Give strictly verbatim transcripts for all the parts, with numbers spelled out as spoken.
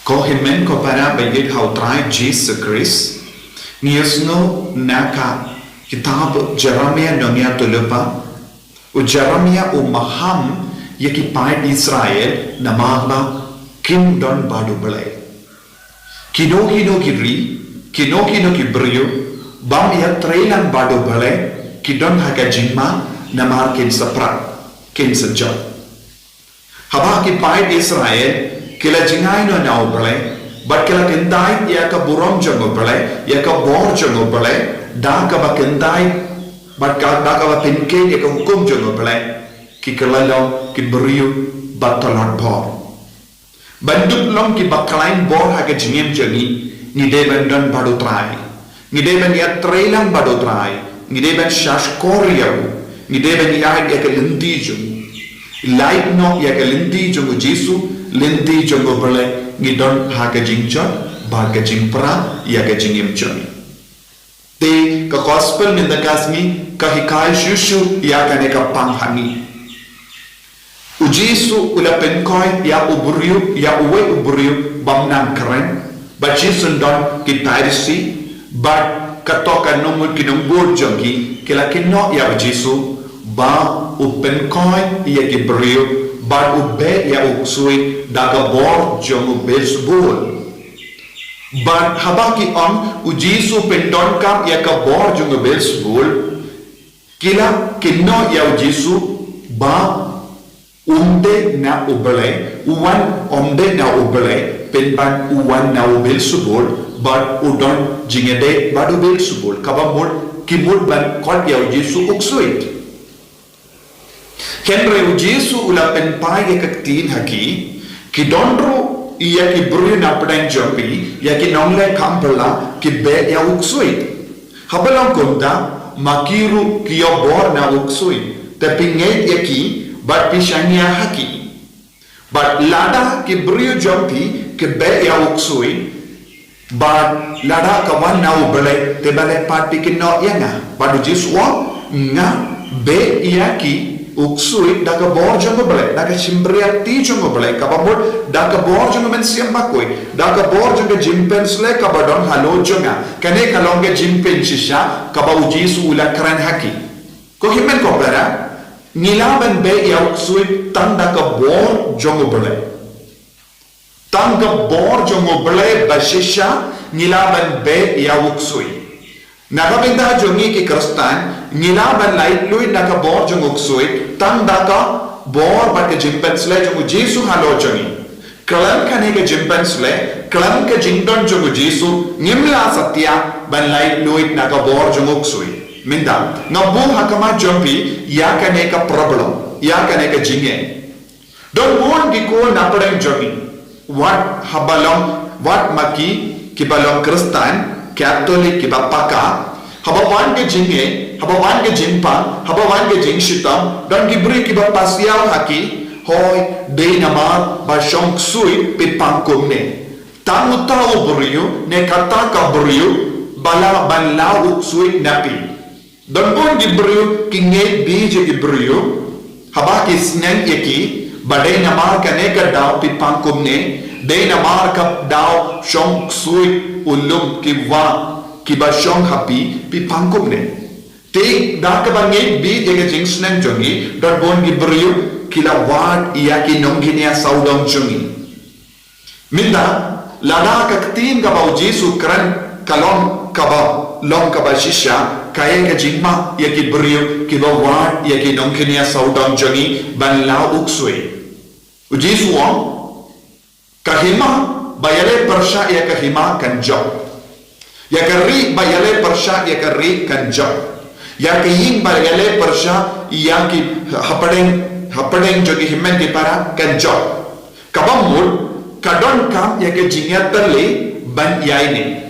Ko hynmen ko para ba ïeit ha u Trai Jisu Khrist, ngi ïohsngew na ka kitab Jeremiah nongïathuhlypa, u Jeremiah u maham ïa ki paid Israel namar ba kim don bad u Blei. Kino kino ki ri, kino kino ki briew, bym ïatrei lang bad u Blei, ki don ha ka jingma namar kin sa prak, kin sa jop. Haba ki paid Israel ki la jngai noh na u Blei, bad ki la kyndait ïa ka burom jong u Blei, ïa ka bor jong u Blei, da kaba kyndait, bad ka, da kaba pynkhiah ïa ka hukum jong u Blei, ki kylla long ki briew ba tlot bor. Ban dup long kiba khlaiñ bor ha ka jingim jong ngi, ngi dei ban don bad u Trai. Ngi dei ban ïatrei lang bad u Trai. Ngi dei ban shahshkor ïa u. Ngi dei ban ïaid ïa ka lynti jong u. Lait noh ïa ka lynti jong u Jisu, lynti jong u Blei, ngi don ha ka jingjot bad ka jingpra ïa ka jingim jong ngi. Te ka gospel mynta ka sngi ka hikai shuh shuh ïa kane ka pang ha ngi. U Jisu u la pynkhiah ïa u briew, ïa uwei u briew bym nang kren. Bad shisien don ki Pharisi, bad kato ka nongmut ki nongbud jong ki, ki la kynnoh ïa u Jisu ba u pynkhiah ïa ki briew, bad u beh ïa u ksuid da ka bor jong u Beelzebul. Bad haba ki ong u Jisu pyndonkam ïa ka bor jong u Beelzebul, ki la kynnoh ïa u Jisu ba um dei na u Blei, u wan um dei na u Blei, pynban u wan na u Beelzebul, bad u don jingïadei bad u Beelzebul, kaba mut ki mut ban khot ïa u Jisu u ksuid. Hynrei u Jisu u la pynpaw ïa ka ktien ha ki, ki don ruh ïa ki briew na pdeng jong phi, ïa ki nongleh kam bylla, ki beh ïa u ksuid. Haba long kumta, ma ki ruh ki ïoh bor na u ksuid. Te phi ngeit ïa ki, bad phi shaniah ha ki. Bad lada ki briew jong phi ki beh ïa u ksuid, bad lada ka wan na u Blei, te balei pat phi kynnoh ïa nga? Bad u Jisu u ong, nga beh ïa ki u ksuid da ka bor jong u Blei, da ka shympriahti jong u Blei, kaba mut da ka bor jong u Mynsiem Bakhuid, da ka bor jong ka jingpynshlei kaba don halor jong nga. Kane ka long ka jingpynshisha kaba u Jisu u la kren ha ki. Ko hynmen ko para, ngi lah ban beh ïa u ksuid tang da ka bor jong u Blei. Tang ka bor jong u Blei ba shisha ngi lah ban beh ïa u ksuid. Na ka bynta jong ngi ki Khristan, ngi lah ban laitluid na ka bor jong u ksuid tang da ka bor bad ka jingpynshlei jong u Jisu halor jong ngi. Khlem kane ka jingpynshlei, khlem ka jingdon jong u Jisu, ngim lah satia ban laitluid na ka bor jong u ksuid. Mynta nga buh ha khmat jong phi ïa kane ka problem, ïa kane ka jingeh. Don bun ki khun na pdeng jong ngi, wat haba long, wat ma ki kiba long Khristan Katholik kiba paka, haba wan ka jingeh, haba wan ka jingpang, haba wan ka jingshitom, don ki briew kiba pasiaw ha ki, hooid, dei namar ba shong ksuid phi pang kumne. Tang uta u briew ne kata ka briew ba lah ban law u ksuid na phi. Don bun ki briew ki ngeit beit ïa ki briew haba ki sneng ïa ki, ba dei namar kane ka daw phi pang kumne, dei namar ka daw shong ksuid u lum ki wah kiba shong ha phi, phi pang kumne. Te da kaba ngeit beit ïa ka jingsneng jong ngi, don bun ki briew ki la wad ïa ki nongkynïa sawdong jong ngi. Mynta, lada ka ktien kaba u Jisu kren ka long kaba, long kaba shisha, kaei ka jingma ïa ki briew kiba wad ïa ki nongkynïa sawdong jong ngi ban law u ksuid? U Jisu u ong, ka hima ba ïaleh pyrshah ïa ka hima kan jop. Ïa ka rieh ba ïaleh pyrshah ïa ka rieh kan jop. Ïa ka ïing ba ïaleh pyrshah ïa ki hapdeng, hapdeng jong ki hynmen ki para kan jop. Kaba mut, ka donkam ïa ka jingïatylli ban ïaineh.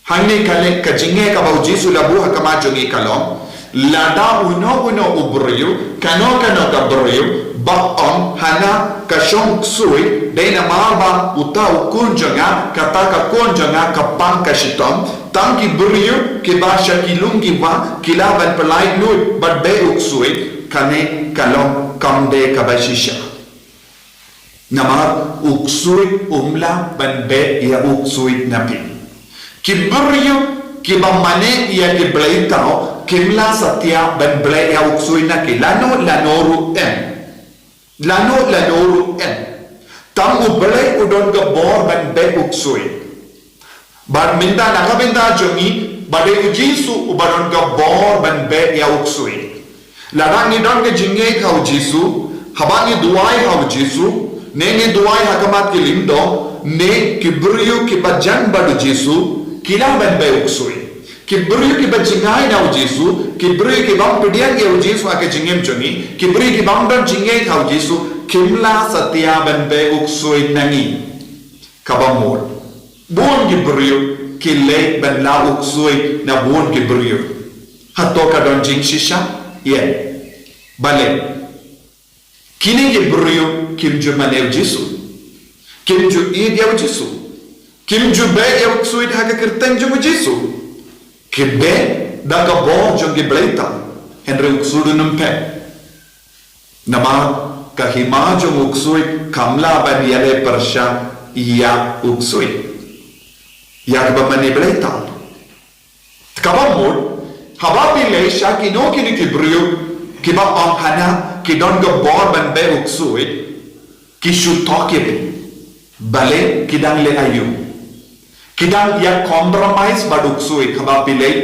Hangne ka leh ka jingeh kaba u Jisu u la buh ha khmat jong ngi ka long, lada uno uno u briew, kano kano ka briew, ba ong, hana ka shong ksuid, dei namar ba uta u khun jong nga, kata ka khun jong nga ka pang ka shitom, tang ki briew kiba sha ki lum ki wah ki lah ban pyllait luid bad beh u ksuid, kane ka long kam dei kaba shisha. Namar u ksuid um lah ban beh ïa u ksuid na phi. Ki briew kiba mane ïa ki bleitaw kim lah satia ban beh ïa u ksuid na ki, lano lano ruh em. Lano lano ruh em. Tang U Blei u don ka bor ban beh u ksuid. Bad mynta na ka bynta jong ngi, ba dei U Jisu uba don ka bor ban beh ïa u ksuid. Lada ngi don ka jingngeit ha U Jisu, haba ngi duwai ha U Jisu, ne ngi duwai ha khmat ki lyngdoh, ne ki briew kiba jan bad U Jisu ki lah ban beh u ksuid. Ki briew kiba jngai na U Jisu, ki briew ki bym pdiang ïa U Jisu ha ka jingim jong ngi, ki briew ki bym don jingngeit ha U Jisu, kim lah satia ban beh u ksuid na ngi. Kaba mut, bun ki briew ki leit ban lah u ksuid na bun ki briew. Hato ka don jingshisha? Ïa. Balei? Kine ki briew kim ju mane U Jisu. Kim ju ïeit ïa U Jisu. Kim ju beh ïa u ksuid ha ka kyrteng jong U Jisu. Ki beh da ka bor jong ki bleitaw, hynrei u ksuid um pep. Namar ka hima jong u ksuid kam lah ban ïaleh pyrshah ïa u ksuid, ïa kiba mane bleitaw. Kaba mut, haba phi leit sha kino kino ki briew kiba ong hana ki don ka bor ban beh u ksuid, ki shu thok ïa phi. Balei? Ki dang leh aïu? Ki dang ïa compromise bad u ksuid haba phi leit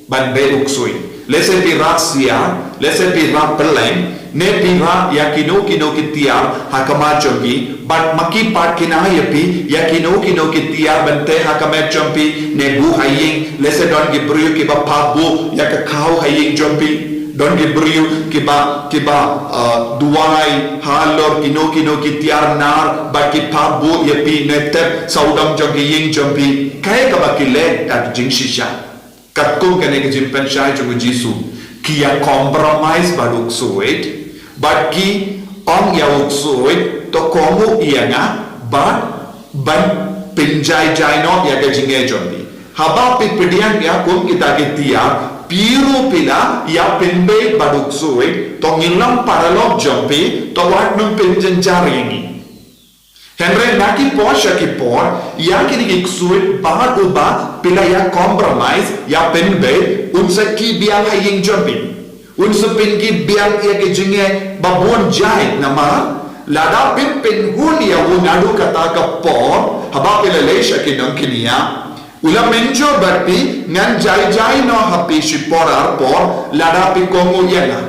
ban beh u ksuid. Lehse phi rah siar, lehse phi rah pylleng, ne phi rah ïa kino kino ki tiar ha khmat jong phi, bad ma ki pat ki ai ïa phi ïa kino kino ki tiar ban teh ha ka met jong phi, ne buh ha ïing, lehse don ki briew kiba pap buh ïa ka khaw ha ïing jong phi. Don ki briew kiba, kiba, uh, duwai halor kino kino ki tiar nar, bad ki pap buh ïa phi ne tep sawdong jong ki ïing jong phi. Kaei kaba ki leh? Ka jingshisha. Katkum kane ka jingpynshai jong U Jisu, ki ïa compromise bad u ksuid, bad ki ong ïa u ksuid, to kohnguh ïa nga, bad ban pynjai jai noh ïa ka jingeh jong phi. Haba phi pdiang ïa kum kita ki tiar, phi ruh phi la ïa pynbeit bad u ksuid, to ngin long paralok jong phi, to wat nym pynjynjar ïa ngi. Hynrei na ki por sha ki por, ïa kine ki ksuid bad uba phi la ïa compromise, ïa pynbeit, un sa kit biang ha ïing jong phi. Un sa pynkit biang ïa ka jingeh ba bun jait, namar lada phim pynhun ïa u naduh kata ka por, haba phi la leit sha ki nongkñia, u la mynjur bad phi, ngan jai jai noh ha phi shi por ar por, lada phi kohnguh ïa nga.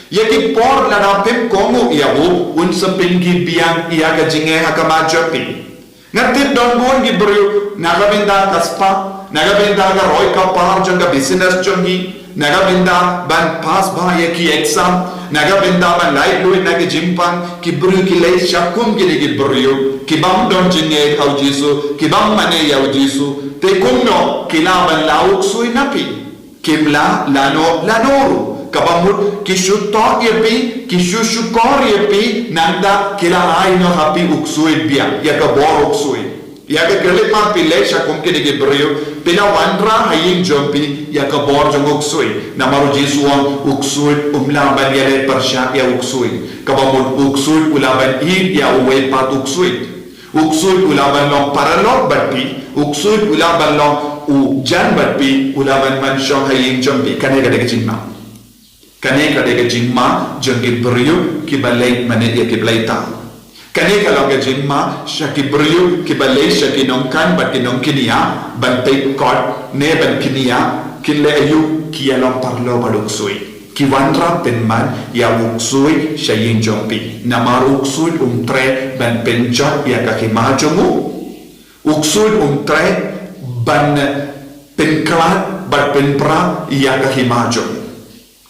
Ïa ki por lada phim kohnguh ïa u, un sa pynkit biang ïa ka jingeh ha khmat jong phi. Nga tip don bun ki briew, na ka bynta ka spah, na ka bynta ka roi ka par jong ka business jong ki, na ka bynta ban pass bha ïa ki exam, na ka bynta ban laitluid na ki jingpang, ki briew ki leit sha kum kine ki briew, ki bym don jingngeit ha U Jisu, ki bym mane ïa U Jisu, te kumno ki lah ban lah u ksuid na phi? Kim lah lano lano ruh. Kaba mut ki shu thok ïa phi, ki shu shukor ïa phi, nangta ki la ai noh ha phi u ksuid biang, ïa ka bor u ksuid. Ïa ka khyllipmat phi leit sha kum kine ki briew, phi la wanrah ha ïing jong phi ïa ka bor jong u ksuid. Namar U Jisu u ong u ksuid um lah ban ïaleh pyrshah ïa u ksuid. Kaba mut u ksuid u lah ban ïeit ïa uwei pat u ksuid. U ksuid u lah ban long paralok bad phi, u ksuid u lah ban long u jan bad phi, u lah ban man shong ha ïing jong phi. Kane ka dei ka jingma. Kane ka dei ka jingma jong ki briew kiba leit mane ïa ki bleitaw. Kane ka long ka jingma sha ki briew kiba leit sha ki nongkhan bad ki nongkñia ban peit kot ne ban kñia, kin leh aïu? Ki ïa long paralok bad u ksuid. Ki wanrah pynman ïa u ksuid sha ïing jong phi. Namar u ksuid um treh ban pynjot ïa ka hima jong u. U ksuid um treh ban pynkhlad bad pynpra ïa ka hima jong u.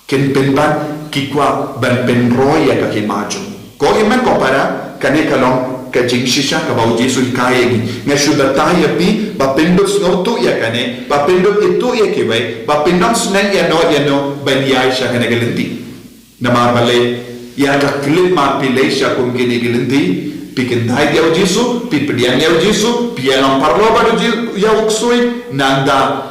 Kin pynban ki kwah ban pynroi ïa ka hima jong u. Ko hynmen ko para, kane ka long ka jingshisha kaba U Jisu u hikai ïa ngi. Nga shu batai ïa phi ba phin dup sngewthuh ïa kane, ba phin dup ithuh ïa kiwei, ba phin nym sneng ïa no ïa no ban ïaid sha kane ka lynti. Namar balei? Ïa ka khyllipmat phi leit sha kum kine ki lynti, phi kyndait ïa U Jisu, phi pdiang ïa U Jisu, phi ïa long paralok bad u Ji-, ïa u ksuid, nangta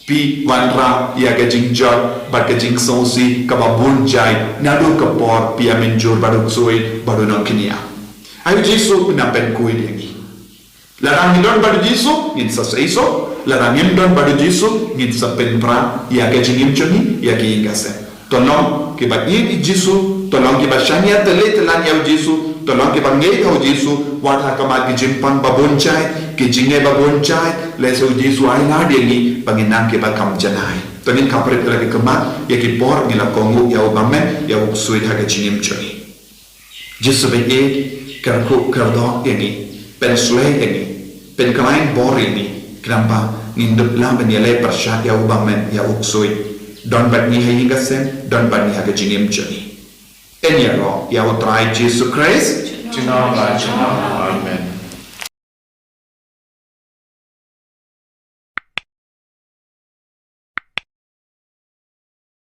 phi wanrah ïa ka jingjot bad ka jingsngewsih kaba bun jait naduh ka por phi ïa mynjur bad u ksuid bad u nongkñia. Ai u Jisu u nang pynkhuid ïa ngi. Lada ngi don bad u Jisu, ngin sa seisoh. Lada ngim don bad u Jisu, ngin sa pynpra ïa ka jingim jong ngi, ïa ka ïing ka sem. To long kiba ïeit ïa u Jisu, to long kiba shaniah tylli tyllan ïa u Jisu, to long kiba ngeit ha u Jisu, wat ha khmat ki jingpang ba bun jait, ki jingeh ba bun jait, lehse u Jisu u ailad ïa ngi ba ngin nang kiba kham janai. To ngin kham pyrkhat ïa la ki khmat, ïa ki por ngi la kohnguh ïa u bymmen, ïa u ksuid ha ka jingim jong ngi. Jisu ba ïeit, kyrkhu kyrdoh ïa ngi, pynshlei ïa ngi, pynkhlaiñ bor ïa ngi, khnang ba ngin dup lah ban ïaleh pyrshah ïa u bymmen, ïa u ksuid. Don bad ngi ha ïing ka sem, don bad ngi ha ka jingim jong ngi. Yn ïaroh ïa u Trai Jisu Khrist. Junom la, junom la.